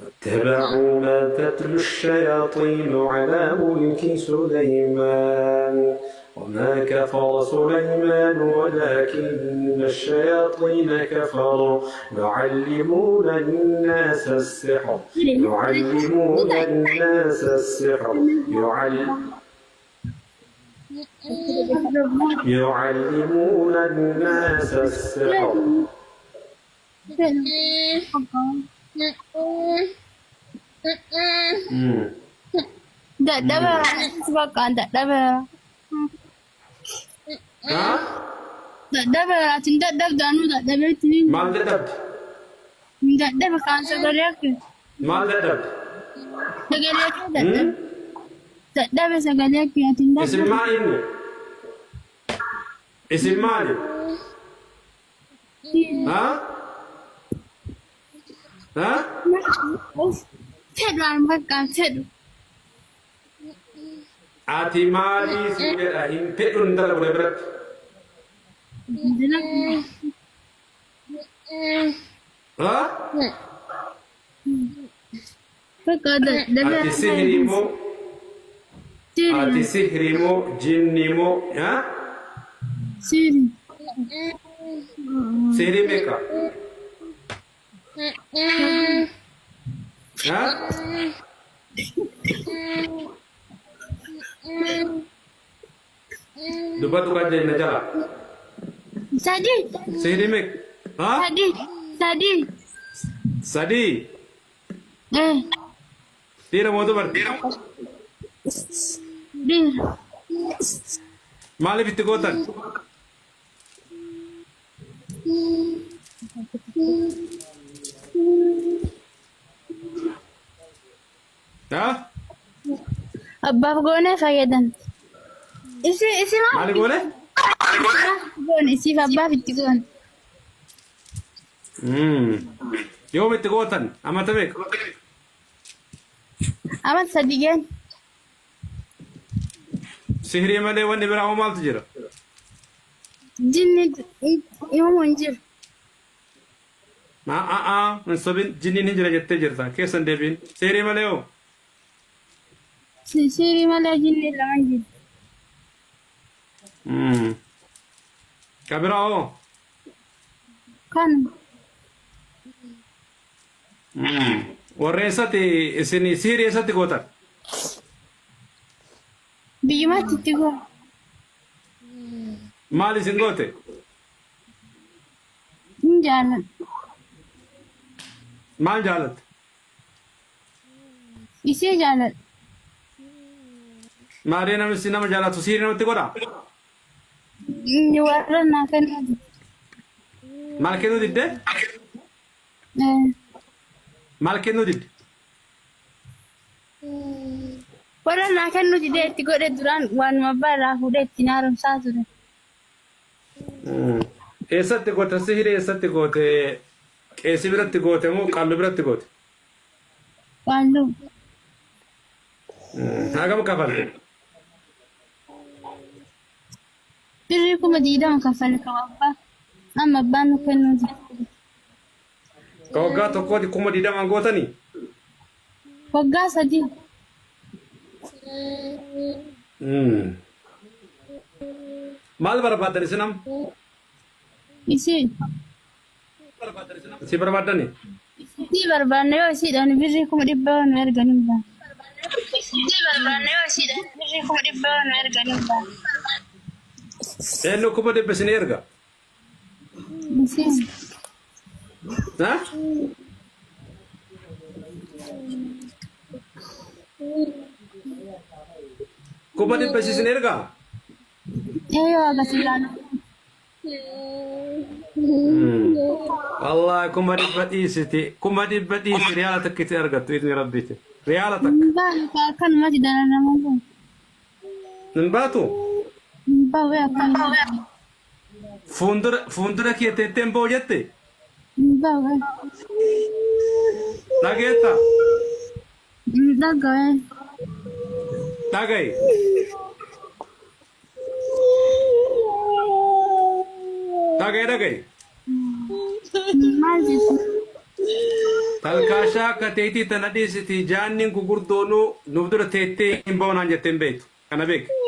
واتبعوا ما تتلو الشياطين على ملك سليمان وما كفر سليمان ولكن الشياطين كفروا يعلمون الناس السحر يعلمون الناس السحر يعلمون الناس السحر. Dadhabeera bakka dadhabeera. Ha? Dadhabeera ati hin dadhabdu anuu dadhabeetti ni Maal dadhabde? hin dadhabe kaan sagalee akka Maal dadhabde? sagalee kee dadhabe dadhabe sagalee kee ati hin Isin dadhabdu. maal inni? Isin maali? Ha? Ha? Fedhu an bakka fedhu. Ati maalii si jedha hin fedhu intala godhe biratti. Ha? Bakka dadhabe. Ati sihrii moo? Ati sihrii moo? Jinni moo? Ha? Sihrii. Sihrii meeqa? Ha? Dubbadhu kan jenna jala. Sadii. Sihrii meeqa? Ha? Sadii. Sadii. Sadii. Eh. Dhiira moo dubartii? Dhiira. Maaliif itti gootan? Ha? Abbaaf goonee fayyadamti. Isi isi maal Maali goone? goone isiif abbaaf itti goone. Yoom itti gootan? Amata meeqa? Amata sadi geen. Sihrii malee wanni biraa hoo maaltu jira? Jinni himamu hin jiru. Aa hin sobin jinniin hin jira jettee jirta. Keessa hin deebiin. Sihrii malee hoo? Sihrii malee jinni lama hin jiru. Ka biraa hoo? Kanuma. Warra eessatti isin sihrii eessatti gootan? Biyyumatti itti goone. Maal isin goote? Hin jaalladhu. Maal jaalatte? Isii jaalladhu. Maarree namni si nama jaalatu sihrii namatti godhaa? Inni warra naa kennuu dide. Maal kennuu didde? Eh, Maal kennuu didde? Warra naa kennuu didee itti godhe duraan waanuma abbaa irraa fuudhee ittiin haaromsaa ture. Eessatti goote sihrii eessatti goote? Qeesii biratti goote moo qaallu biratti goote? Qaalluu. Hagam kafalte? Birrii 20,000 kaffale kan abbaa. Amma abbaan nu kennuu dide. Ka waggaa tokkooti 20,000 gootanii? Waggaa 3. Maal barbaaddan isin amma? Isii. Si barbaaddani? Isii barbaanne yoo isiidhaan birrii 100,000 nu ergan hin baane. Isii barbaanne yoo isiidhaan birrii 100,000 nu ergan hin baane. Eenyu 100,000 isin erga? Isiin. Ha? 100,000 isin erga? Ee yoo agas ilaalu. Wallahi 100,000 dhiisiti 100,000 dhiisi riyaala takka itti argattu idni rabbiiti riyaala takka. Hin baanu akkanumatti dararama kun. Hin baatu. Hin bahu akkanumatti. Fuundura fuundura kee teettee hin bahu jette Hin bahu. dhageetta Hin dhagahu. dhaga'i. Dhaga'i dhaga'i. Maal jettu? Talkaashaa akka teetii tana dhiisiti jaanniin gugurdoonuu nuuf dura teettee hin bahu naan jettee hin beektu. Kana beeki.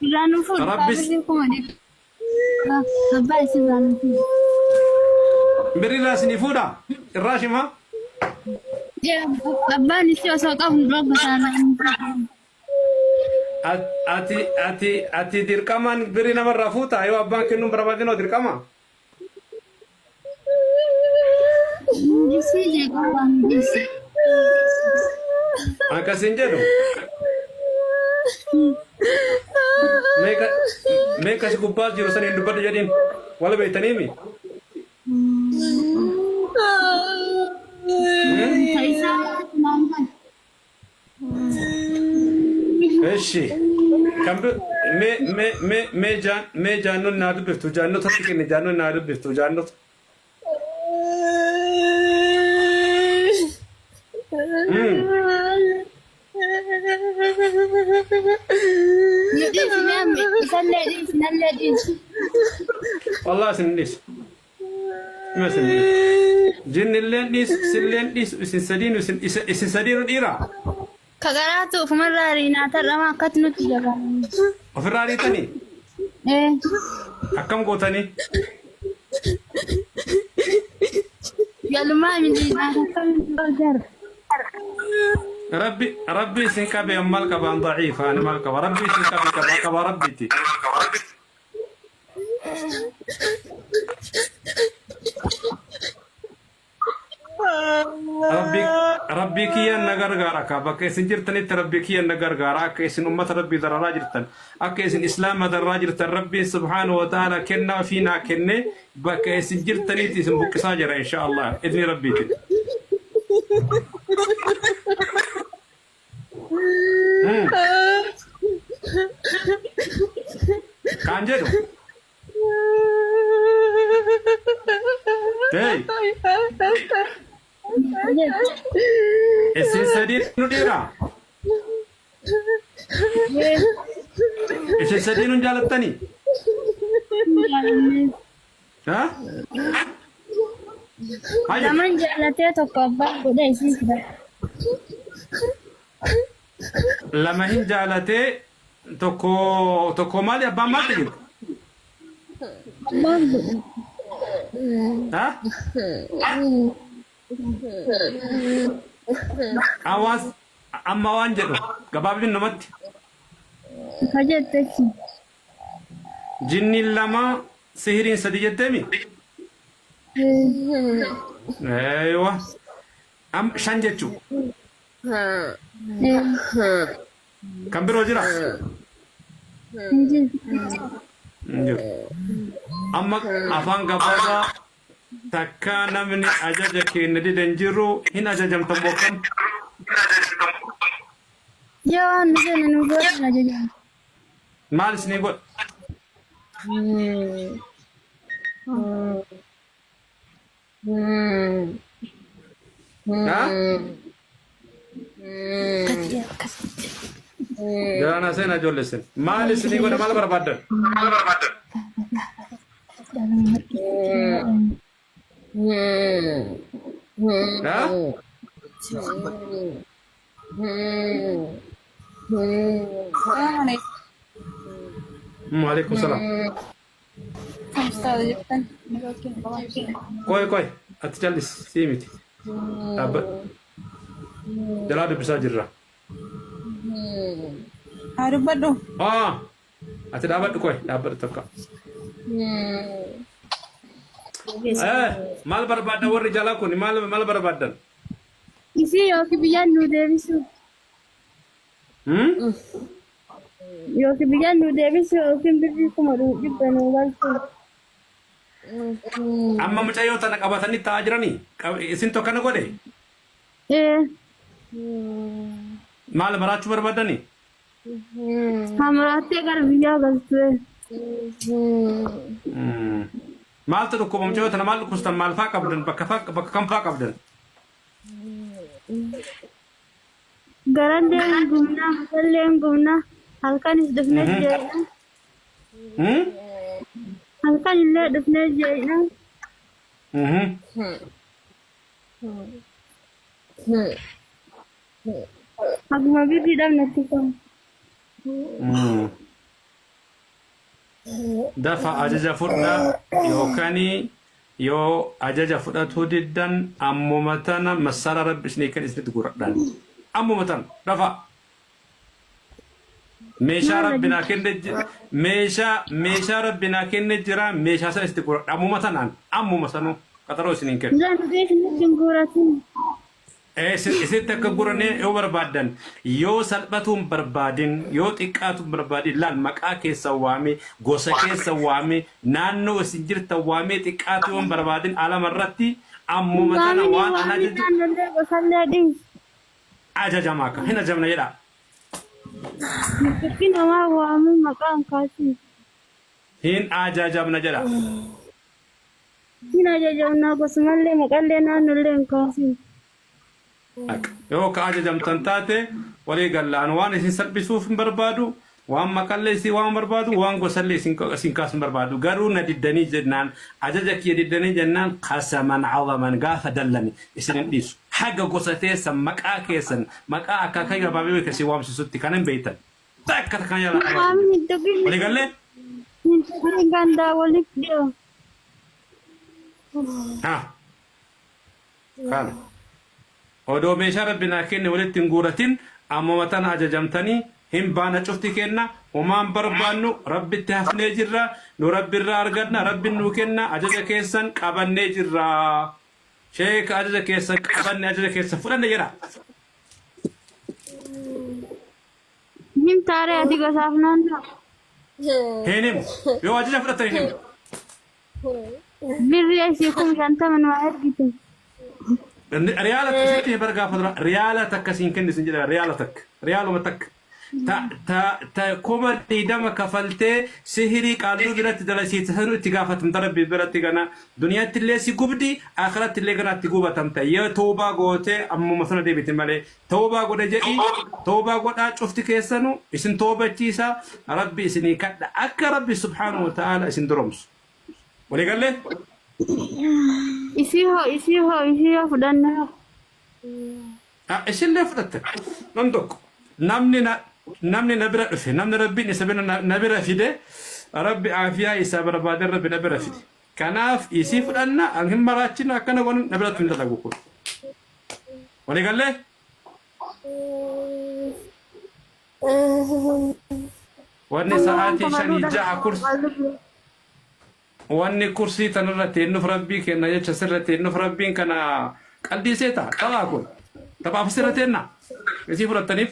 Irraa nu fuudhu Rabbis birrii 100,000. Abbaa isin irraa nu fuudhu. Birrii irraa isinii fuudha? Irraa shimaa? Abbaan isii osoo qabnu dhogga saanaa hin fuudhu. Ati ati ati dirqamaan birrii namarraa fuuta yoo abbaan kennuun barbaadinoo dirqama. Isii jeequu waan dhiisi. Akkas hin jedhu. Meeqa meeqa si gubbaa jiru san hin dubbadhu jedhiin wal beektaniimi. Ta'isaa naan kan. Eshi. Kan bi- mee mee mee mee jaan mee jaannon naa dubbiftu jaannotatti kenne jaannon naa dubbiftu jaannota. Nu dhiisi mee amma isallee dhiisi nallee dhiisi. Wallah isin dhiisu. Ima isin dhiisu. Jinnilleen dhiisu silleen dhiisu isin sadiinu isin isa- isin sadiinu dhiira. Ka garaatu ofumarraa riinaa tarrama akkatti nutti jabaatan. Ofirraa riitanii Ee. akkam gootanii? Galumaa miti akkamitti gargaara. Rabbi rabbi isin qabe maal qaba an daciifa ani maal qaba rabbi isin qabe qaba qaba rabbiti. Rabbi rabbii kiyyaan na gargaara ka bakka isin jirtanitti rabbii kiyyaan na gargaara akka isin ummata rabbii dararaa jirtan akka isin islaama dararaa jirtan rabbiin subhaanahu wa ta'ala kennaa ofii naa kennee bakka isin jirtanitti isin buqqisaa jira insha Allah idni rabbiitiin. Kaan jedhu. Hey, isin sadii nu dhiira. Isin sadii nu jaalattanii? Ha? Hayya. Laman jaalatee tokko abbaan godhe isii fudhate. Lama hin jaalatee tokko tokko maali abbaan maal ta'e? Abbaan godhe. Ha? Hawaas amma waan jedhu gabaabin namatti Ka jettechi. jinniin lama sihiriin sadi jetteemi? Eeywa. Am shan jechuu. Kan biroo jira? Hin jiru. Amma afaan gabaabaa takkaa namni ajaja keenya dide hin jiru hin ajajamtan moo akkam? Yoo waan nu jenne nu godhan ajajan. Maal isinii godha? Ha? Jalaana seenaa ijoollee isin. Maal isinii godha maal barbaaddan? Ha? Waalaikum salaam. Qoy qoy ati callis sii miti. Dhaabbadhu. Jalaa dubbisaa jirra. Haa dubbadhu. Aa ati dhaabadhu qoy dhaabbadhu takka. Eh maal barbaaddan warri jalaa kun maal maal barbaaddan? Isii yookiin biyyaan nu deebisu. Hmm? Yookiin biyyaan nu deebisu yookiin birrii 100,000 nu galchu. Amma mucayyoo tana qabatanii taa'aa jiranii? Isin tokkana godhe? Ee. Maal maraachuu barbaadanii? Hamaraattee gara biyyaa galtu. Maaltu dhukkuba mucayyoo tana maal dhukkubsatan maal faa qabdan bakka faa bakka kam faa qabdan? Garallee hin gubnaa, matallee hin gubnaa, halkanis dhufnes jeedha. Halkan illee dhufnee jeeqna. Haguma birrii dhabnetti qofa. Dafa ajaja fudhaa yookaan yoo ajaja fudhatuu diddan ammuma tana massaara rabbi isinii kenne isinitti guuradhaan. Ammuma tana dafa. Meeshaa Maal rabbi naa ajaja? kenne meeshaa meeshaa rabbi naa kenne jira meeshaa sana isinitti guuradha ammuma tanaan ammuma sanuu qaxaroo isiniin kennu. Duraan dhufee isinitti hin guuratin. Isitti akka gurane yoo barbaaddan yoo salphatuu hin barbaadin yoo xiqqaatuu hin barbaadin laal maqaa keessan waamee gosa keessan waamee naannoo isin jirtan waamee xiqqaatuu yoo hin barbaadin alama irratti ammuma tana Waamini waan an waamini ajaju naannollee gosallee dhiisi. ajajamaa akka hin ajajamna jedhaa. Dubbi namaa waamuu maqaa hin kaasin. Hin ajajamna jedha. Hin ajajamna gosumallee maqallee naannollee hin kaasin. Haq. Yoo ka ajajamtan taate walii galla. An waan isin salphisuuf hin barbaadu, waan maqallee isin waan barbaadu, waan gosallee isin isin kaasu hin barbaadu. Garuu na diddanii jennaan, ajaja kiyya diddanii jennaan qasaman azaman gaafa dallane isin hin dhiisu. Haga gosa teessan maqaa keessan maqaa akaakayyuu abaabiyyuu isin waamsisutti kana hin beektan. Takka takka yala Hin waamin hin tuqin. Walii gallee? Hin tuqin gandaa waliif dhiyoo. Ha. Kana. Odoo meeshaa Rabbi naa kenne walitti hin guuratin ammuma tana ajajamtanii hin baana cufti kenna homaan barbaannu Rabbitti hafnee jirra nu Rabbi irraa arganna Rabbi nuu kenna ajaja keessan qabannee jirra. Sheeka ajaja keessan qabanne ajaja keessan fudhanne jedha. Him taaree ati gosaaf naannoo. Hin himu. Yoo ajaja fudhatan hin himu. Birrii asii 50,000 nu haa ergitu. Riyaala sitti bar gaafa dura riyaala takka siin kenni sin jedha riyaala takka riyaaluma takka ta ta ta 20,000 kafaltee sihirii qaalluu biratti dalasiite sanuu itti gaafatamta rabbi biratti gana duniyaatti illee si gubdi akhiratti illee gana itti gubatamta yoo toobaa gootee ammuma sana deebite malee Tawbaa godha jedhi tawbaa godhaa cufti keessanu isin tawbachiisa rabbi isinii kadha akka rabbi subhaanahu wa ta'aala isin duromsu walii gallee Isii hoo isii hoo isii yoo fudhanne hoo. Ah, isinillee fudhattan nam tokko namni na namni na bira dhufe namni rabbiin isa bira na na bira fide rabbi aafiyaa isaa barbaade rabbi na bira fide kanaaf isii fudhanna an hin maraachina akkana godhan na biratti hin dalagu kun Walii gallee? Wanni sa'aatii shanii jaha kursi wanni kursii tanarra teennuuf rabbii kenna jecha sirra teennuuf rabbiin kana qalbii seeta taphaa kun taphaaf sirra teenna isii fudhattaniif.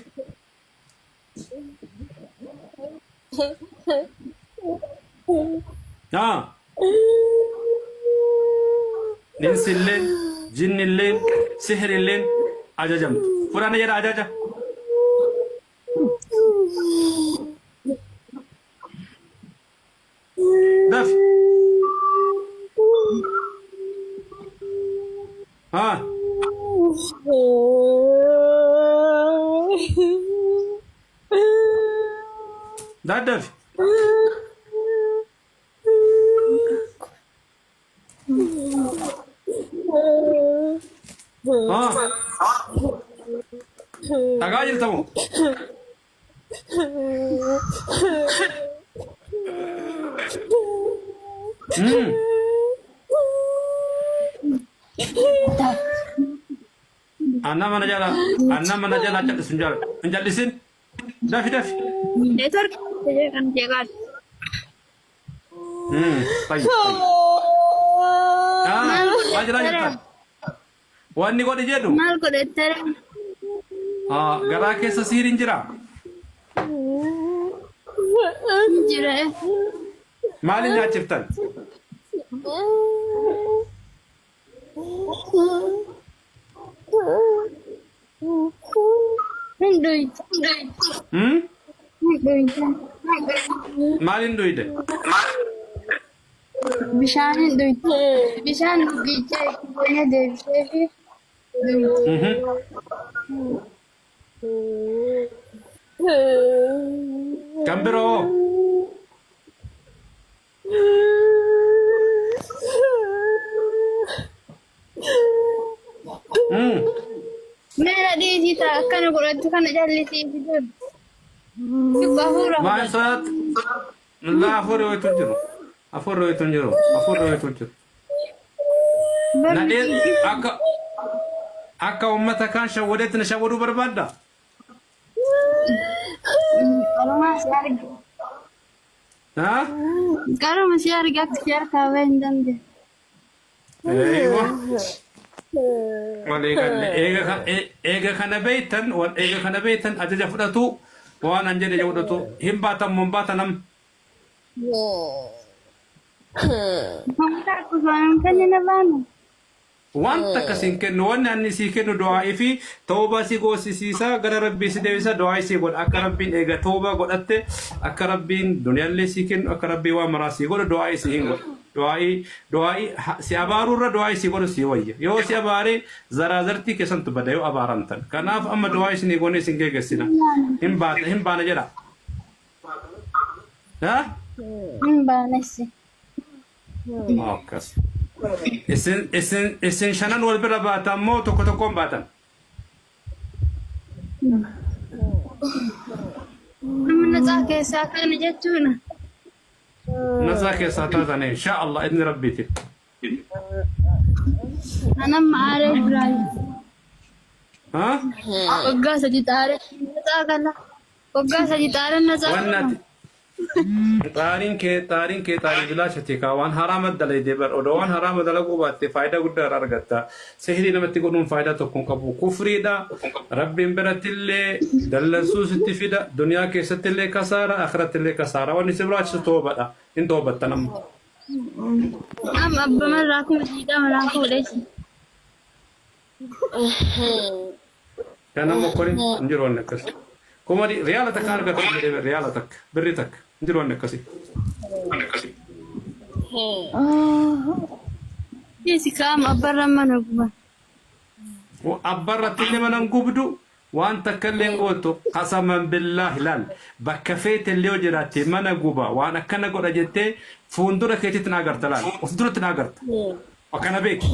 Haa. Insilleen, jinnilleen, sihrilleen ajajamtu. Fudhanna jedha ajaja. Dafi. Haa. Daddafi. Haa. Dhagaa jirta moo? Anna mana jala, anna mana jala callisu hin jaalladhu. Hin callisin. Dafi dafi. Network kan jeeqaadha. Tayyib tayyib. Ah, maal jedhaa jirtan? Wanni godhi jedhu Maal godhettare? ah, garaa keessa siiriin jira. Hin jira. Maaliin nyaachiftan? Hin dhuyte. Hmm? Hin dhuyte. Maaliin dhuyde? Bishaan hin dhuyte. Bishaan dhugichee itti goonee deebisee fi dhuyte. Kan biroo hoo? Mee na dhiisii ta'a akkana godhattu kana jallisii si dur. Xiqqoo hafuura Maal fudhadhu. sodaat? Laa hafuurri wayitu hin jiru. Hafuurri wayitu hin jiru. Hafuurri wayitu hin jiru. Barri Nadheen akka akka uummata kaan shawwadeetti na shawwaduu barbaadda? Qarumaa si arge. Haa? Qaruma si arge akka si harkaa bahee hin dandeenye. Eeywa. Walii galle. Eega ka- eega kana beektan wal eega kana beektan ajaja fudhatu waan an jedhe fudhatu hin baatan moo hin baatan amma. Wanta akkasuma hin kennine baanu. Waan takka siin kennu wanni anni sii kennu du'aa'ii fi tawbaa si goosisiisa gara rabbii si deebisa du'aa'ii sii godha akka rabbiin eega tawbaa godhatte akka rabbiin duniyaallee sii kennu akka rabbii waan maraa sii godhu du'aa'ii sii hin godhu du'aa'ii du'aa'ii si abaaruu irra du'aa'ii sii godhu sii wayya yoo si abaare zaraazartii keessantu bada yoo abaaramtan kanaaf amma du'aa'ii isinii goonee isin geegessina hin baata hin baana jedha ha Hin baanessi. Akkas. Isin isin isin shanan wal bira baatan moo tokko tokkoon baatan? Namni natsaa keessaa kana jechuudha. Natsaa keessaa taatan insha Allah idni rabbiitiin. Anamma aaree jiraa. Ha? Waggaa sadi xaaree natsaa kana. Waggaa sadi xaaree natsaa Wanni kana. ati Xaariin kee xaariin kee xaarii bilaashati kaa waan haraama dalayde bar odoo waan haraama dalaguu baatte faayidaa guddaa irraa argatta sihrii namatti godhuun faayidaa tokko hin qabu kufriidha rabbiin birattillee dallansuu sitti fida duniyaa keessattillee kasaara akhirattillee kasaara wanni si barbaachisu toobadha hin toobatta nama. Amma abbama irraa 20,000 naa fuudheesi. Kana mokkorin hin jiru wanni akkasii. Kuma riyaala takka argatu jedhee bar riyaala takka birri takka hin jiru wanni akkasii. Dhiisi kaama abbarra mana guban. Abbarratti illee mana hin gubdu waan takka illee hin gootu qasaman billaahi laal bakka feete illee yoo jiraatte mana guba waan akkana godha jettee fuuldura keetitti na agarta laal of duratti na agarta akkana beeki.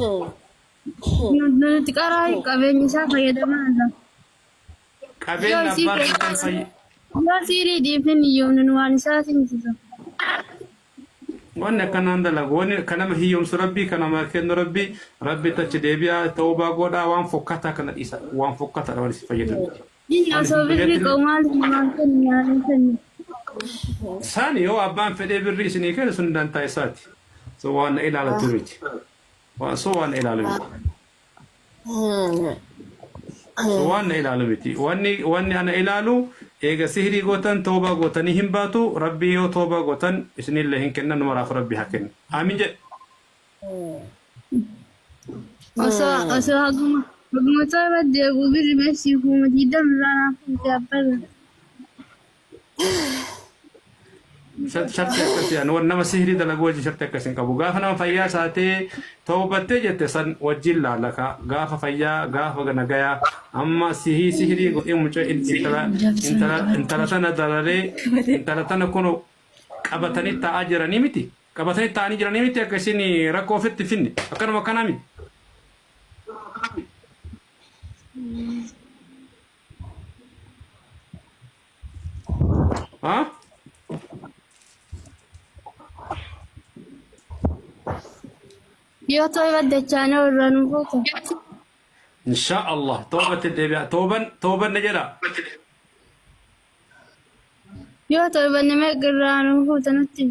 Nuti qaraa qabeenya isaa fayyadamaa irra. Yoo Qabeenya isii abbaa keessan fayy. Yoo siirii dhiifne hiyyoomne nu waan isaa simsisa. Wanni akkanaan dalagu wanni kan nama hiyyoomsu rabbii kan nama kennu rabbii rabbitti achi deebi'aa tawbaa godhaa waan fokkataa kana dhiisa waan fokkataadha waan isin fayyadu. Inni Waan osoo isin birrii fayyadu qabu maaliif namaan kennu nyaata kennu. Isaan yoo abbaan fedhee birrii isinii kennu sun dantaa isaati. So waan na ilaalatu miti. Waan so waan na ilaalu miti. So waan na ilaalu miti. Wanni wanni ana ilaalu eega sihrii gootan toobaa gootanii hin baatu rabbii yoo toobaa gootan isinillee hin kennan numaraaf rabbii haa kennu. Aamin jedhe. Osoo osoo haguma haguma toora deebi'u birri meesii 20,000 irraa naaf fuute abbarra. Sharti akkasii ani wan nama sihrii dalagu wajjin sharti akkasii hin qabu. Gaafa nama fayyaa isaatee tawbattee jette san wajjin laala ka gaafa fayyaa gaafa nagayaa amma sihii sihrii godhee mucaa intala intala intala tana dararee intala tana kun qabatanii taa'aa jiranii miti qabatanii taa'anii jiranii miti akka isin rakkoo ofitti finne akkanuma akkanaa miti. Ha? Yoo toora dachaanee irraa nu fuuta. Insha Allah toobatti deebi'a. Tooban tooban na jedha. Yoo torbanne meeqa irraa nu fuuta nutti.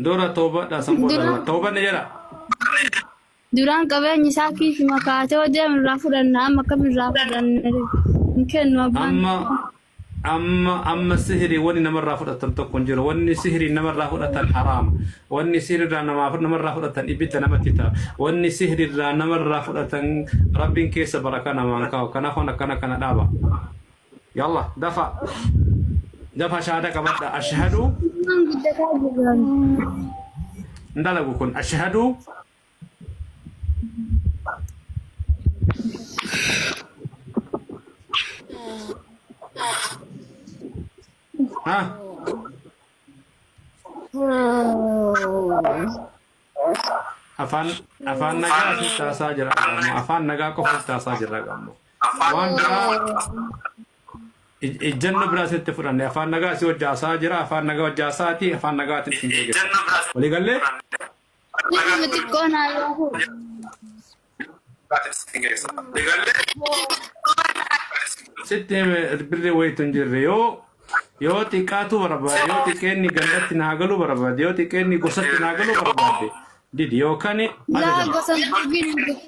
Dura toobadha san booda Dura- tooban na jedha. Duraan qabeenyi isaa kiisuma kaatee yoo deemu irraa fudhanna amma akkam irraa fudhanna hin kennu abbaan. Amma amma amma sihrii wanni namarraa fudhatan tokko hin jiru. Wanni sihrii namarraa fudhatan haraama. Wanni sihriirraa namaa namarraa fudhatan ibidda namatti ta'a. Wanni sihriirraa namarraa fudhatan rabbiin keessa barakaa namaan kaa'u. Kanaaf waan akkana kana dhaaba. Yalla dafa dafa shahaada qabadha. Ashhadu Waan guddataa jirran. hin dalagu kun ashhadu ha Afaan afaan nagaa sitti haasaa jira amma afaan nagaa qofa sitti haasaa jirra amma. Waan biraa ijjannoo biraa sitti fudhanne afaan nagaa si wajji haasaa jira afaan nagaa wajji haasaati afaan nagaatiin sin geggeessa. Walii gallee? Nama xiqqoo naa yoo Sitti hime birri wayitu hin jirre yoo yoo xiqqaatu barbaade yoo xiqqeenni gandatti naa galuu barbaade yoo xiqqeenni gosatti naa galuu barbaade didi yookaan Laa ajajama. gosa dubbiin hin beeku.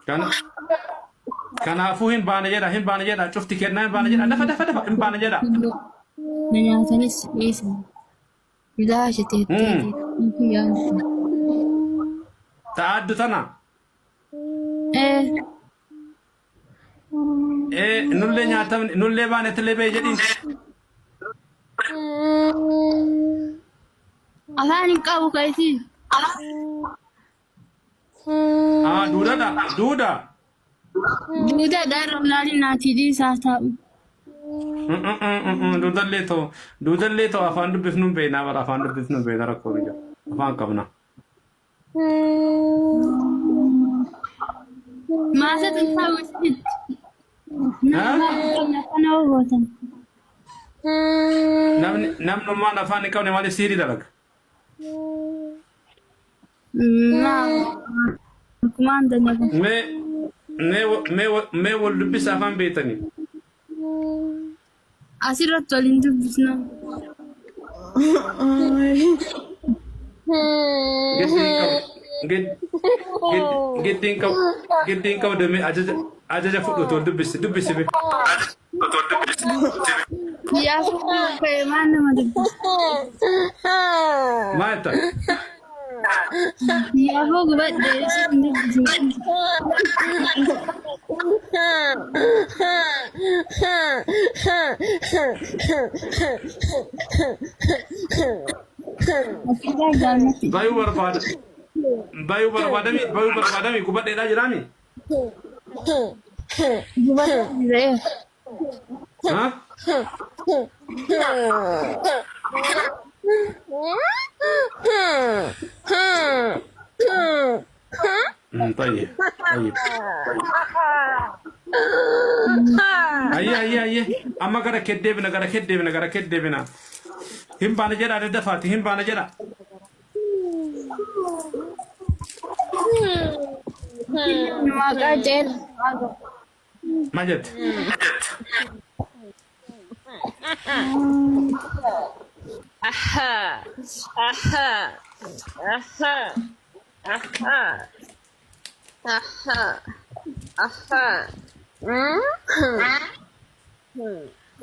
Kana kanaafuu hin baane jedha hin baane jedha cufti kennaa hin baane jedha dafa dafa dafa hin baane jedha. Na nyaatanis dhiisan. Bilaasha teettee yaaddu. Ta'addu tana. Ee Ee nullee nyaatamne nullee baane tillee bee jedhiin. Afaan hin qabu kaysii. Aa duudadha duuda. Duuda dhaan laalin naatii dhiisaa taa'u. Duudallee ta'u duudallee ta'u afaan dubbifnu hin beeknaa bara afaan dubbifnu hin beekna rakkoo ni jira afaan qabna. Maasatu hin taa'u isinitti. Nama afaan hin qabne akkana hoo gootan. Namni namnummaan afaan hin qabne maaliif siirii dalaga? Naa akkumaan dalaga. Mee mee mee mee wal dubbisa afaan beektanii. Asirratti waliin dubbisna. Giddiin qabu giddiin qabu giddiin qabu deemee ajaja ajaja fudhutu wal dubbisi dubbisi bee. Yaa fuudhuu ka'e maal nama dubbisa. Maal jetta? Yaa fuu gubadhe isin dubbisu. Asirraa jaalladhi. Bayuu barbaada. Bayuu barbaadami bayuu barbaadami gubadheedhaa jiraami. Gubadhe jira. Ha? طيب طيب Ayyee ayyee ayyee amma gara kee deebina gara kee deebina gara kee deebina. Hin baana jedha daddafaati hin baana jedha. Maqaa jeela. Maal jette?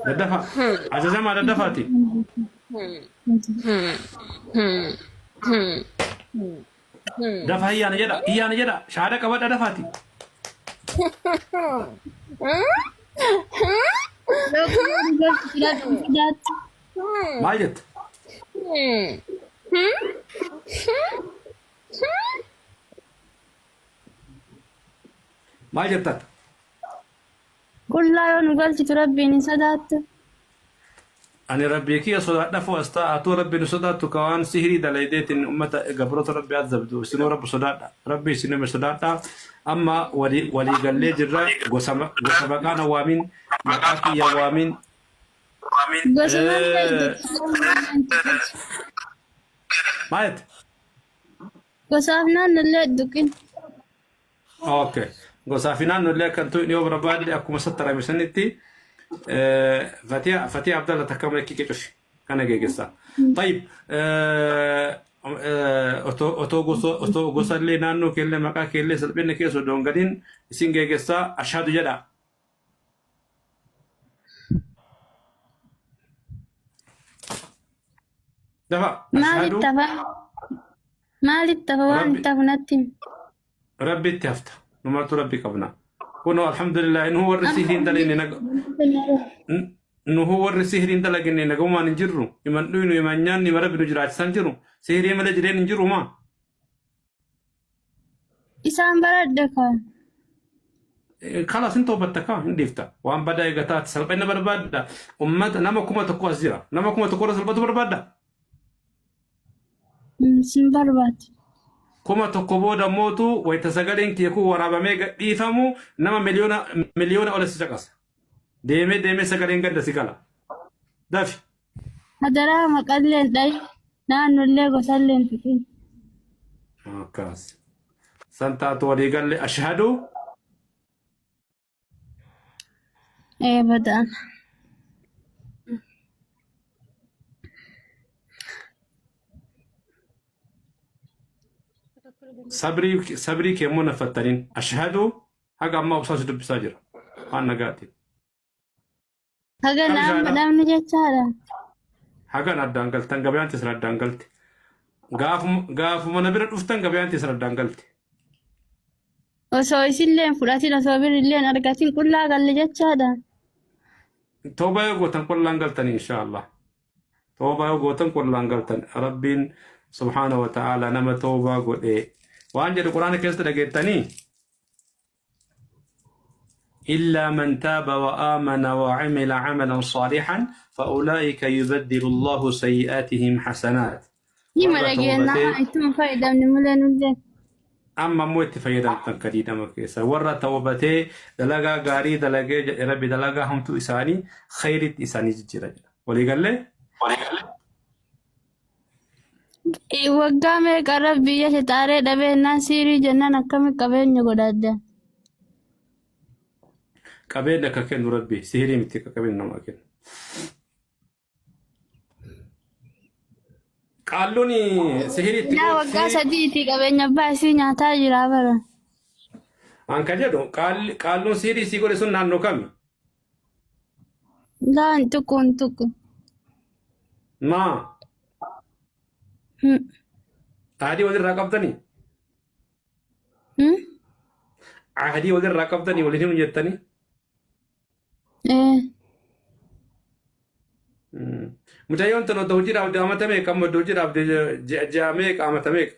Daddafa. Ajajamaa daddafaati. Dafa hiyyaana jedha hiyyaana jedha shaada qabadha dafaati. Maal jette? Maal jettan? Qullaa yoo nu galchitu rabbiin hin sodaattu. Ani rabbii kiyya sodaadha foo as ta'a atuu rabbi nu sodaattu ka waan sihirii dalaydeetiin ummata gabroota rabbi azabdu isinuu rabbi sodaadha rabbi isinuma sodaadha amma walii walii gallee jirra gosa gosa maqaa na waamin maqaa kiyya waamin Gosa maal fayyadatu? maal jette? Gosaaf naannollee duqin. Okay. Gosaa fi naannollee akka hin tuqne yoo barbaadde akkuma sattarame sanitti Fatiha Fatiha Abdalla takka malee kike cufi kana geegessa. Tayyib otoo otoo gosa otoo gosallee naannoo keellee maqaa keellee salphina keessa odoo hin galin isin geegessa ashhadu jedha. Dafa Maaliif ashhadu tafa? Maaliif tafa waan Rabbi tafu natti himi. Rabbitti hafta. Nu martuu Rabbi qabna. Kunoo alhamdulillah nuhu warri sihriin dalayne nuhu warri sihriin dalaginne nagamumaan hin jirru. Himan dhuynu himan nyaanni hima Rabbi nu jiraachisan jiru. Sihrii malee jireen hin jiru maa. Isaan baradhe kaa. Kalaas hin toobatta kaa hin dhiifta. Waan badaa eega taate salphina barbaadda. Ummata nama 1000 as jira. Nama 1000 irra salphatu barbaadda. Sin barbaadu. 1000 booda mootu wayita sagaleen kee kun waraabamee gadhiifamu nama miliyoona miliyoona ol si caqasa. Deemee deemee sagaleen ganda si gala. Dafi. Hadaraa maqallee hin dhayin. Naannollee gosallee hin tuqin. Akkas. San taatu walii galle ashhadu. Ee badaan. Sabrii sabrii kee immoo naffattaniin ashhadu haga ammaa obsaa si dubbisaa jira. Waan nagaati. Haga Kam naan shaada? badhaafni jechaadha. Hagan addaan galtan gabayaan teessan addaan galte. Gaafuma gaafuma na bira dhuftan gabayaan teessan addaan galte. Osoo isillee hin fudhatin osoo birrillee hin argatin qullaa galle jechaadha. Toobaa yoo gootan qullaan galtan inshaallah. Toobaa yoo gootan qullaan galtan. Rabbiin subhaana wa ta'ala nama toobaa godhe waan jedhu quraana keessatti dhageettanii إلا من تاب وآمن وعمل عملا صالحا فأولئك يبدل الله سيئاتهم حسنات. Hima Warra dhageenyaa tawbatee ittuma fayyadamne malee nullee. Amma immoo itti fayyadamtan kadiidama keessa warra tawbatee dalagaa gaarii dalagee jedhe rabbi dalagaa hamtuu isaanii khayritti isaanii jijjiira jedha. Walii gallee? Waggaa meeqa rabbi biyya shexaaree dhabee naan siirii jennaan akkami qabeenya godhadde. Qabeenya akka kennu rabbi sihirii miti akka qabeenya namaa kennu. Qaalluun sihirii itti Naa waggaa sadiiti qabeenya abbaa isii nyaataa jira bara. An kan jedhu qaalluun sihirii sii godhe sun naannoo kami? Laa hin tuqu hin tuqu. Maa? Ahadii walirraa qabdanii? Hmm? Ahadii walirraa qabdanii waliin himu jettanii? Eh. Mucayyoon tun odoo hojii dhaabde amata meeqa amma odoo hojii dhaabde ji'a ji'a meeqa amata meeqa?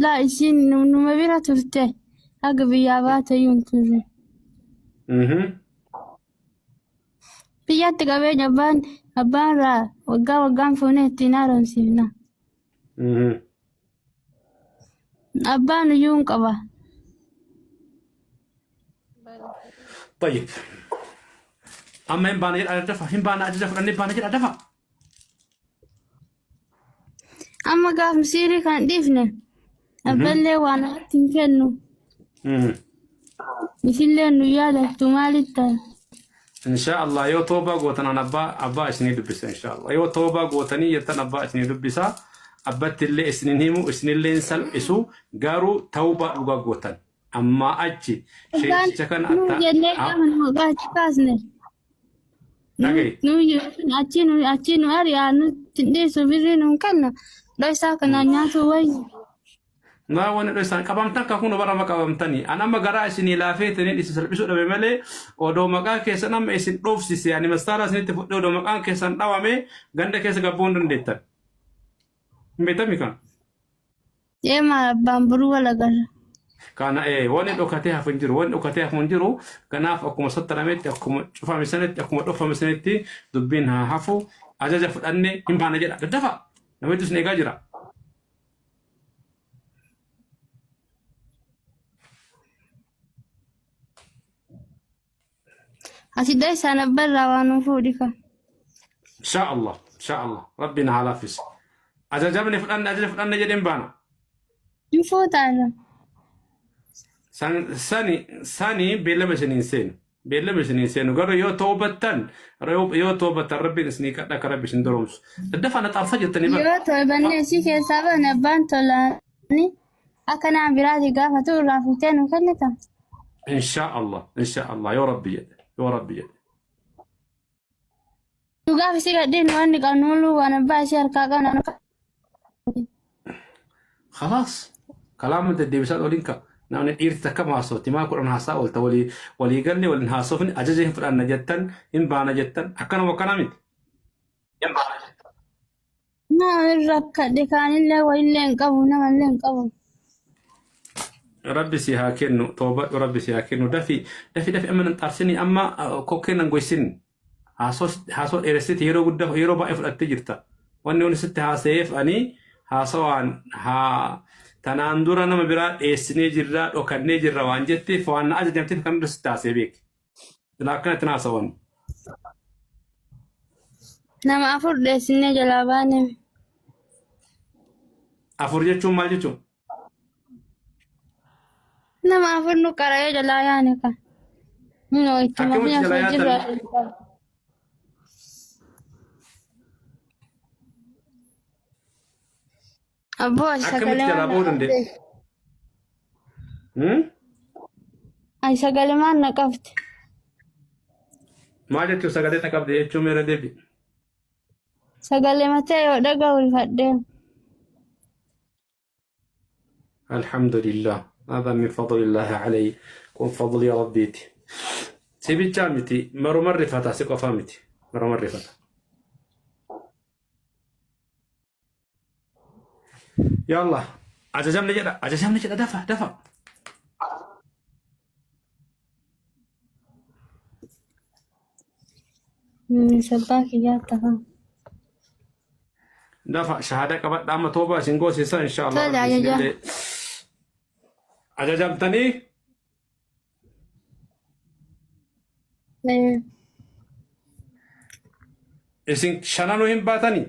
Laa isiin numa bira turte haga biyyaa baate iyyuu hin turre. Biyyatti qabeenya abbaan abbaan irraa waggaa waggaan fuunee ittiin haaromsiifna. Abbaan iyyuu hin qaba. طيب amma hin baana jedha dafa hin baana ajaja fudhannee baana jedha dafa. Amma gaaf siirii kan dhiifne abballee waan irratti hin kennu. Isillee nu yaadattu maalitti ta'a? Insha Allah yoo toobaa gootan an abbaa abbaa isinii dubbisa insha Allah yoo toobaa gootanii jettan abbaa isinii dubbisa abbatti illee isinin himu isinillee hin salphisu garuu tawbaa dhugaa gootan ammaa achi Abbaan sheekicha kana nu atta jennee gaafa nu maqaa achi kaasne. Dhaga'i. Nu achi nu achi nu ari'aa nutti hin dhiisu birrii nu hin kennu. Dhoysaa kanaan nyaatu wayya. Naa wanni dhoysan qabamtan kan kun bara qabamtanii an amma garaa isinii laafeetanii isin salphisuu dhabe malee odoo maqaa keessan amma isin dhoofsise ani mastaaraa isinitti fudhee odoo maqaan keessan dhawame ganda keessa gabbuu hin dandeettan. Hin beektami kan? Ee maal abbaan boruu wal agarra. Kana wanni dhokatee hafu hin jiru wanni dhokatee hafu hin jiru kanaaf akkuma sattarametti akkuma cufame sanitti akkuma dhofame sanitti dubbiin haa hafu ajaja fudhanne hin baana jedha daddafa namichi isin eegaa jira. Ati dhoysaan abbaa irraa waa nuu fuudhi ka. Insha Allah, insha Allah. Rabbiin haa laaffisu. Ajajamne fudhanne ajaja fudhanne jedheen baana. Hin fuutaala. Sani sani beellama isin hin seenu. Beellama isin hin seenu. Garuu yoo toobattan yoo toobattan Rabbiin isinii kadha akka Rabbi isin doroomsu. Daddafaa na xaarsaa jettanii bara. Yoo torbannee isii keessaa baane abbaan tolaani akka nama biraati gaafatu irraa fuutee nuu kennita. Insha Allah, insha Allah yoo Rabbi jedhe yoo Rabbi jedhe. Nu gaafa isii gadhiin waan qabnu muluu waan abbaa isii harkaa qabna nu Khalaas kalaama deddeebisaa oliin ka namni dhiirti takka haasofti maa kudhan haasaa oolta walii walii galle waliin haasofni ajaja hin fudhanna jettan hin baana jettan akkanuma akkana miti. Nama irra rakkadhe kaanillee wayillee hin qabu namallee hin qabu. Rabbi si haa kennu toobadhu rabbi si haa kennu dafi dafi dafi amma nan xaarsinii amma kokkee nan goysin haasoo haasoo dheeressite yeroo guddaa yeroo baay'ee fudhattee jirta wanni wanni sitti haasa'eef ani haasawaan haa tanaan dura nama biraa dheessinee jirra dhokannee jirra waan jetteef waan na ajajamteef kan dura sitti haasa'e beeki silaa akkanatti na haasawan. Nama afur dheessinee jalaa baane. Afur jechuun maal jechuun? Nama afur nu qara'ee jalaa yaane kan. Noo ittuma Akkamitti fi jalaa osoo jirru yaatan? Abboo ati Akkamitti sagalee jalaa maal na ba'uu danda'e? qabde? Hmm? Ati sagalee maal na qabde? Maal jechuun sagalee na qabde jechuun meera deebi. Sagalee matee yoo dhaga'u rifadhee. Alhamdulillah. Hadha min fadlillahi alayhi. Kun fadlii rabbiiti. Si bichaa miti maruma rifata si qofaa miti maruma rifata. Yaallah ajajamne jedha ajajamne jedha dafa dafa. Sabbaa kiyyaa tafa. Dafa shahada qabadha amma toobaa isin goosisa inshallah Tole rabbi ajaja. isinillee ajajamtanii Eh, isin shananuu hin baatanii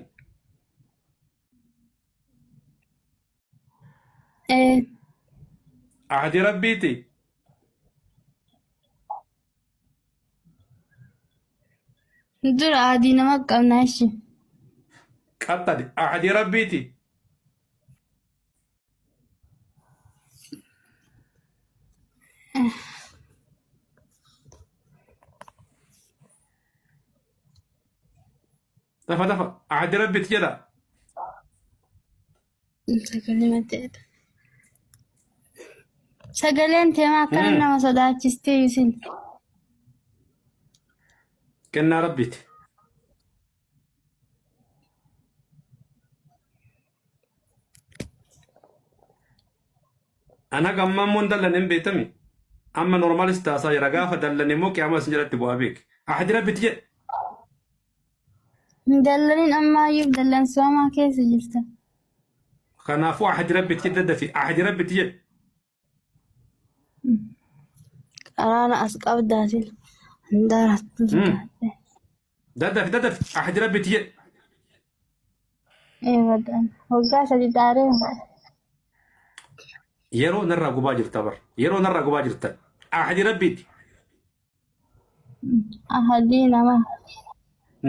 Eh, ahdi rabbiiti dura adii nama qabna ishi. Qaxxali ahdi rabbiiti. Dafa dafa ahdi rabbiiti jedha. Sagalee mateedha. Sagaleen teemaa akkana nama sodaachistee isin. Kennaa rabbiiti. Ana gammaa immoo hin dallanne hin beektami. Amma normaalis taasaa jira gaafa dallanne immoo qiyaamaa isin jalatti bu'aa beek. Ahdi rabbitti jedhe. Hin dallanin ammaayyuu dallansoomaa keessa jirta. Kanaafuu ahdi rabbitti jedhe daddafi ahdi rabbitti jedhe. Qaraana as qabdaa sila. Handaara sodaadhe. Daddafi daddafi ahdi rabbitti jedhe. Ee badan. Waggaa sadi xaaree. Yeroo narraa gubaa jirta bar. Yeroo narraa gubaa jirta. Ahdi rabbitti. Ahadii nama.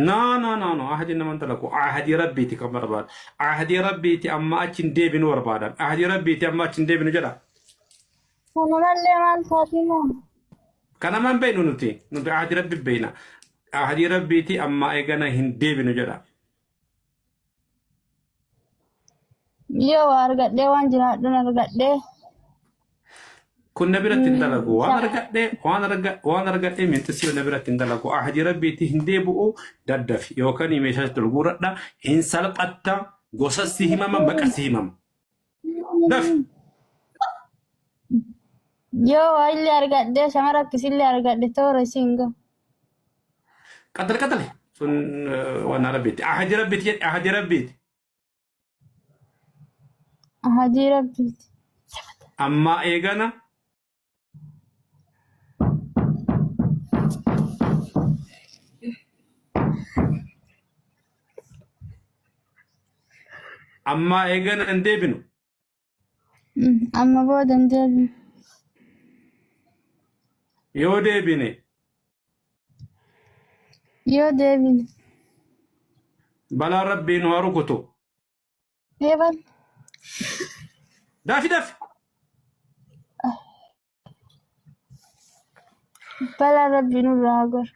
No, no, no, no. Ahdi nama dalagu. Ahdi rabbiiti kan barbaadu. Ahdi rabbiiti amma achi hin deebinu barbaadan. Ahdi rabbiiti amma achi hin deebinu jedha. Kana mallee maal taati moo? Kana maan beeknu nuti. Nuti ahdi rabbi beekna. Ahdi rabbiiti amma eegana hin deebinu jedha. Yoo waa argadhee waan jiraadhuun argadhee. Kun na biratti hin dalagu. Waan argadhe waan arga waan argadhe minxisii na biratti hin dalagu. Ahdi rabbiitti hin deebi'u daddafi yookaan meeshaa itti gurguradha hin salphatta gosassi himama maqassi himama. Dafi. Yoo waa illee argadhee shamara akkasillee argadhe toora isiin gahu. Qaxale qaxale. Sun waan rabbiitti. Ahadi rabbiitti jedhe ahadi rabbiitti. Ahadii rabbiiti. Ammaa eegana ammaa eegana hin deebinu. Amma booda hin deebinu. Yoo deebine Yoo deebine. Balaan rabbii nu haa rukutu. Eebal. Dafi dafi. Balaan rabbii nurraa haa goru.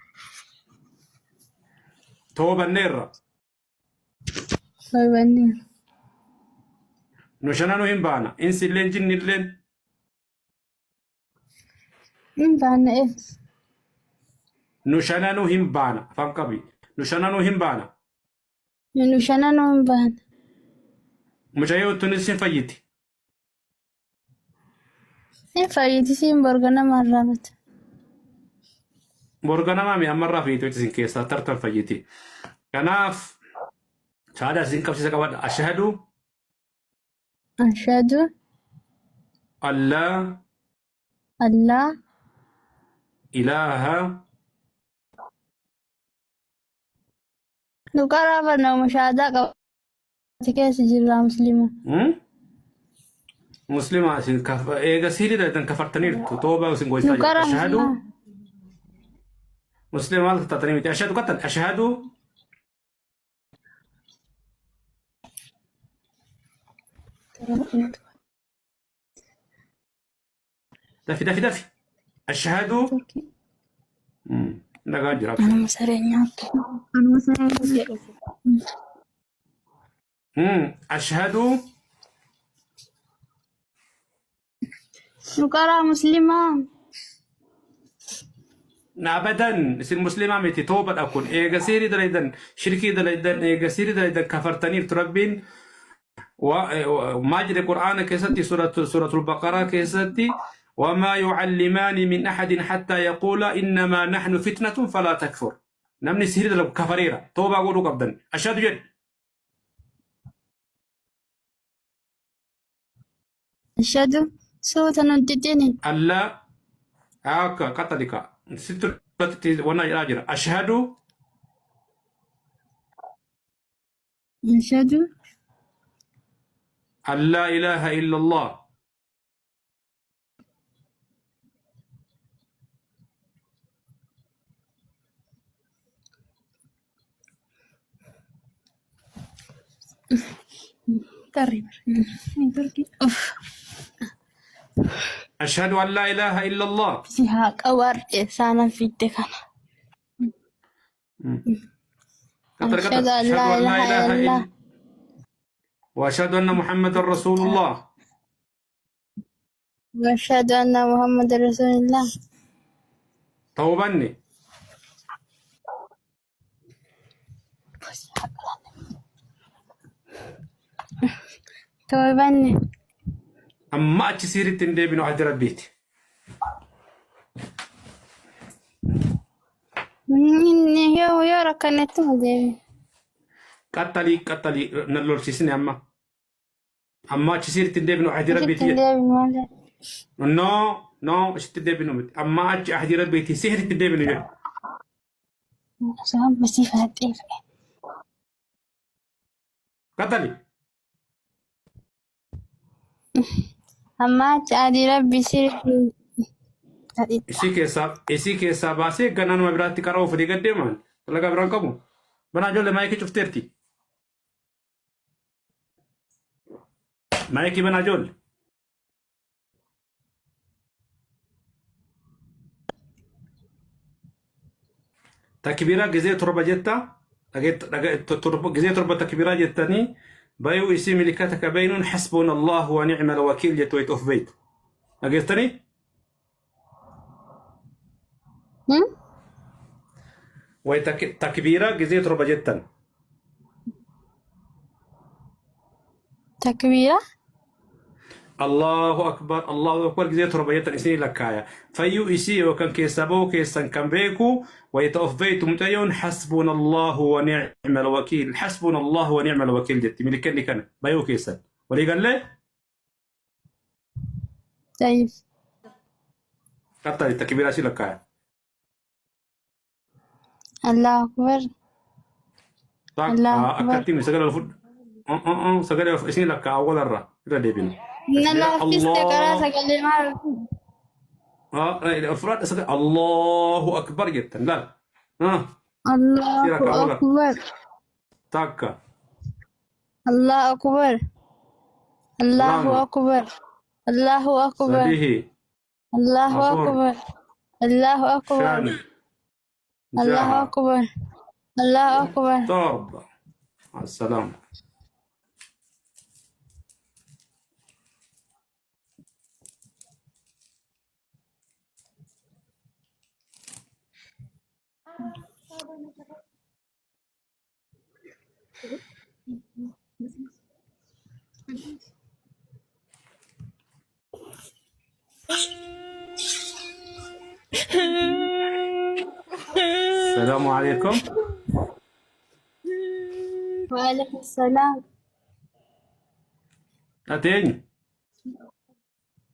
Toobanneerra. Toobanneerra. Nu shananuu hin baana. Insilleen jinnilleen. Hin baana ee. Nu shananuu hin baana. Afaan qabi. Nu shananuu hin baana. Nu shananuu hin baana. Mucayyoo tunis hin fayyiti. Hin fayyiti siin borga nama arraabata. Borga namaa mi ammarraa fayyiti isin keessaa tartan fayyiti. Kanaaf shahaadaa isin qabsiisa qabadha. Ashhadu Ashhadu allaa allaa ilaaha Nu qaraa barnaa shahaadaa qabate keessa jirraa muslima. Hmm? Muslima isin eega sihirii dalagdan kafartaniirtu toobaa isin Nu goysaa jira. qaraa Ashhadu muslima. muslima maal taatanii miti. Ashhadu qattan ashhadu dafi dafi dafi ashhadu dhagaa jira. Anuma saree nyaattu. Anuma saree jedhu. Ashhadu Nu qaraa muslimaa. Abadan isin muslimaa miti toobadha kun eega siirii dalaydan shirkii dalaydan eega siirii dalaydan kafartaniirtu rabbiin maal jedhe qur'aana keessatti suuratul baqaraa keessatti wamaa yucallimaani min ahadin hattaa yaquula innamaa nahnu fitnatun falaa takfur namni sihirii dalagu kafareera toobaa godhuu qabdan ashhadu jedhe Ashhadu suuta nun xixini. Allaa akka qaxalika sitti irratti wanna jedhaa jira ashhadu Ashhadu an laa ilaaha illa allah Tarri bara. Uff. Ashhadu an laa ilaaha illa allah Si haa qabaadhe saanan fidde kana. Qaxar qaxar Ashhadu an ashhadu laa an laa ilaaha ilaaha illallah. illa wa ashhadu anna muhammadan rasulullah Wa ashhadu anna Muhammadan rasulullah. Tawbanne Toobanne. Amma achi siiritti hin deebinu ahdi rabbiiti. Inni yoo yoo rakkannetti ma deebi. Qaxxalii qaxxalii na lolchiisine amma. Amma achi siiritti hin deebinu ahdi Asitti rabbiiti hin jedhe. deebinu maal jedhe. No no asitti hin deebinu miti. Amma achi ahdi rabbiiti sihiritti hin deebinu jedhe. Osoo amma sii falaxee fe'e. Qaxxali. Amma achi adii rabbi sirrii Isii keessaa baasee ganaa nama biraatti qara'uu fedhii gad deeman. Dalagaa biraan qabu. Banaa ijoollee maayikii cufteerti. Maayikii banaa ijoollee. Takbiiraa gizee torba jetta gizee torba takbiiraa jettanii bayuu isii milikata ka beynuun hasbuuna allahu wa ni'mal wakiil jettu wayita of beeytu. Dhageessanii? Wayita takbiiraa gizee torba jettan. Takbiira. Allahu akbar Allahu akbar gizee torba jettan isinii lakkaaya. Fayyuu isii yookaan keessaa ba'uu keessan kan beeku wayita of beeytu mucayyoon hasbuuna Allahu wa ni'mal wakiil hasbuuna Allahu wa ni'mal wakiil jetti milikanni kana bayuu keessan. Walii gallee? Tayyib. Qaxxali takbiiraa isii lakkaaya. Allahu akbar. Allahu akbar. Akkatti himi sagalee ol fudhu. Sagalee ol isinii lakkaa awwalarra irra deebina. Na laaffiste karaa Allah sagalee maal? fudhadha sagalee Allahu akbar jettan laal. Isii Allahu lakkaa awwalarra. akbar. Takka. Allahu akbar. Allahu Lama. akbar. Allahu akbar. Sadihi. Allahu Afur. akbar. Allahu akbar. Shan. Allahu Jaha. akbar. Allahu akbar. Torba. Assalam. Salaamu alaikum. Waalaikum salaam. Ati eenyu?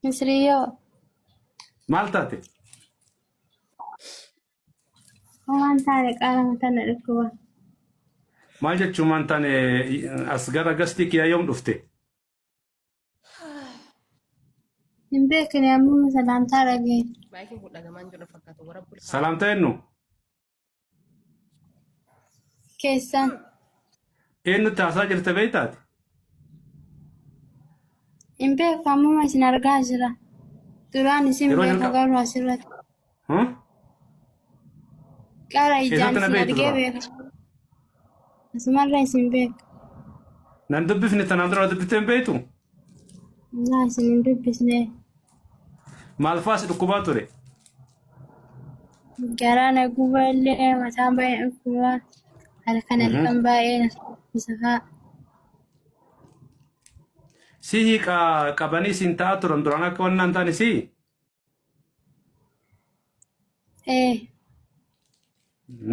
Misriyyoo. Maal taate? Waan taane qaama mataa na dhukkuba. Maal jechuun waan taane as gara gastii kiyyaa yoom dhufte? Hin beekne ammuma salaamtaa dhagee. Maayikiin kun dhagamaan jiru fakkaata. Warabbul kaaba. Salaamtaa eenyu? Keessan. Eenyutti haasaa jirta beektaati? Hin beeku ammuma isin argaa jira. Duraan isin Yeroo beeku jalqaba. garuu asirratti. Huh? Qara ijaan Eessatti na isin beektu argee dura? beeku. Asumarra isin beeku. Nan dubbifne tanaan dura dubbiftee hin beektu? Naa isin hin dubbisne. Maal fa'aa si dhukkubaa ture? Garaa na guba illee mataan baay'ee dhukkuba. Halkan halkan baay'ee na sodaachisa fa'a. Si hiiqa qabanii siin ta'aa turan duraan akka wannaan taane si Ee,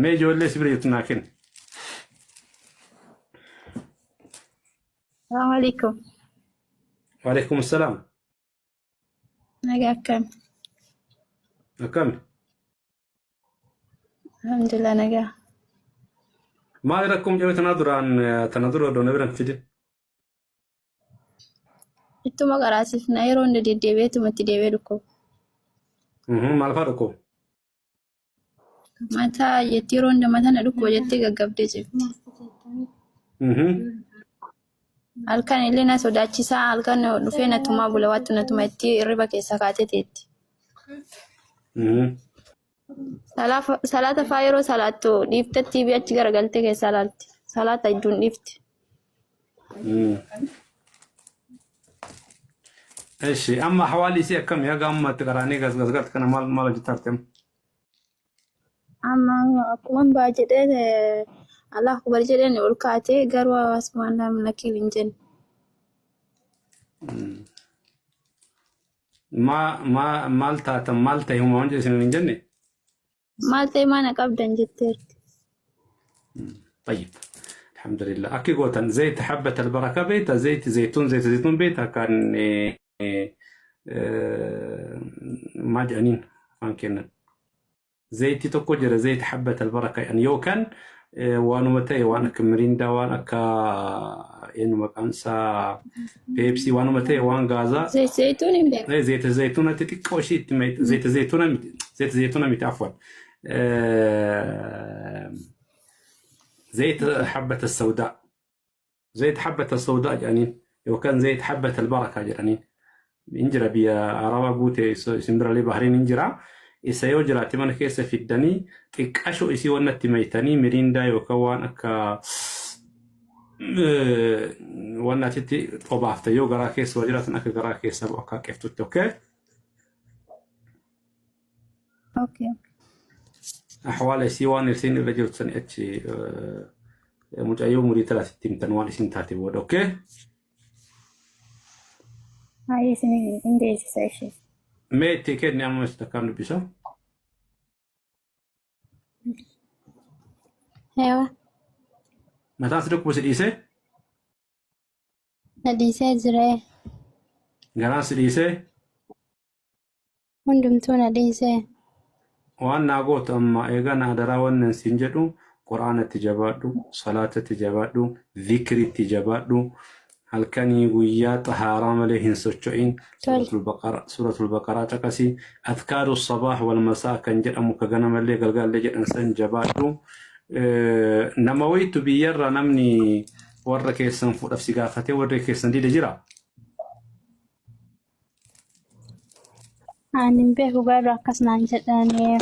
mee ijoollee si bira jirtu naa kenni. Salaamu alaikum. Waalaikum salaam. Nagaa akkam? Akkami? Alhamdulillah nagaa. Maali rakkoon mucayyoo tanaa duraan tana dura odoo na bira hin fidin? Ittuma qaraasifna yeroo hunda deddeebi'eetuma itti deebi'ee dhukkuba. Maal fa'aa dhukkuba? Mataa jetti yeroo hunda mataa na dhukkuba jettee gaggabdee cifti. Halkan illee na sodaachisaa halkan dhufee na tumaa bula waattu na tuma itti hirriba keessaa kaatee teetti. Salaata faa yeroo salaattu dhiiftee TV achi garagaltee keessaa laalti. Salaata idduun dhiifti. Eshi amma hawaalli isii akkami haga amma itti qaraanii gasgasgalti kana maal maal hojjetaa jirti amma? Amma akkuman ba'a jedhee Allah akbar jedheen ol kaatee garuu hawaasummaan namni lakkii hin jenne. Maa maa maal taatan maal ta'e huma waan jedhe isin hin jenne? Maal ta'e maana qabdan jetteerti. طيب الحمد لله أكي قوتن زيت حبة البركة بيتا زيت زيتون زيت زيتون بيتا كان ما جانين فان كنا زيتي tokko jira zayita حبة البركة يعني yookaan waanuma ta'e waan akka mirindaa waan akka eenyu maqaan isaa peepsii waanuma ta'e waan gaazaa Zayituun hin beeku. zayita zayituuna xixiqqoo ishii itti zayita zayituuna miti zayita zayituuna miti afwan زيت حبة السوداء زيت حبة السوداء jedhaniin yookaan زيت حبة البركة jedhaniin hin jira biyya arabaa guute simbiraalee bahriin hin jira isa yoo jiraate mana keessa fiddanii xiqqasho isii wanna itti maytanii miriindaa yookaan waan akka wanna atitti xobaafte yoo garaa keessa waa jiraatan akka garaa keessa bu'u akka qeftutti okay Okay. ahwaala isii waan isiin irra jirtu sani achi mucayyoo umurii talaatitti himtan waan isin taate booda okay Baay'ee isin hin beeksisa ishee. Mee itti kenni amma isa takkaan dubbisa. Ewa, Mataan si dhukkuba si dhiisee? na dhiisee jira. Garaan si dhiisee? Hundumtuu na dhiisee. Waan naa gootu amma eegaa na adaraa wannan siin jedhu quraanatti jabaadhu, salaatatti jabaadhu, zikritti jabaadhu, halkanii guyyaa xahaaraa malee hin socho'in, Tole. suuratul baqaraa caqasi, adkaaru sabaah wal masaa kan jedhamu ka ganamallee galgalallee jedhan san jabaadhu. Nama wayitu biyyarra namni warra keessan fuudhaf si gaafatee warri keessan dide jira. Ani hin beeku garuu akkas naan jedhanii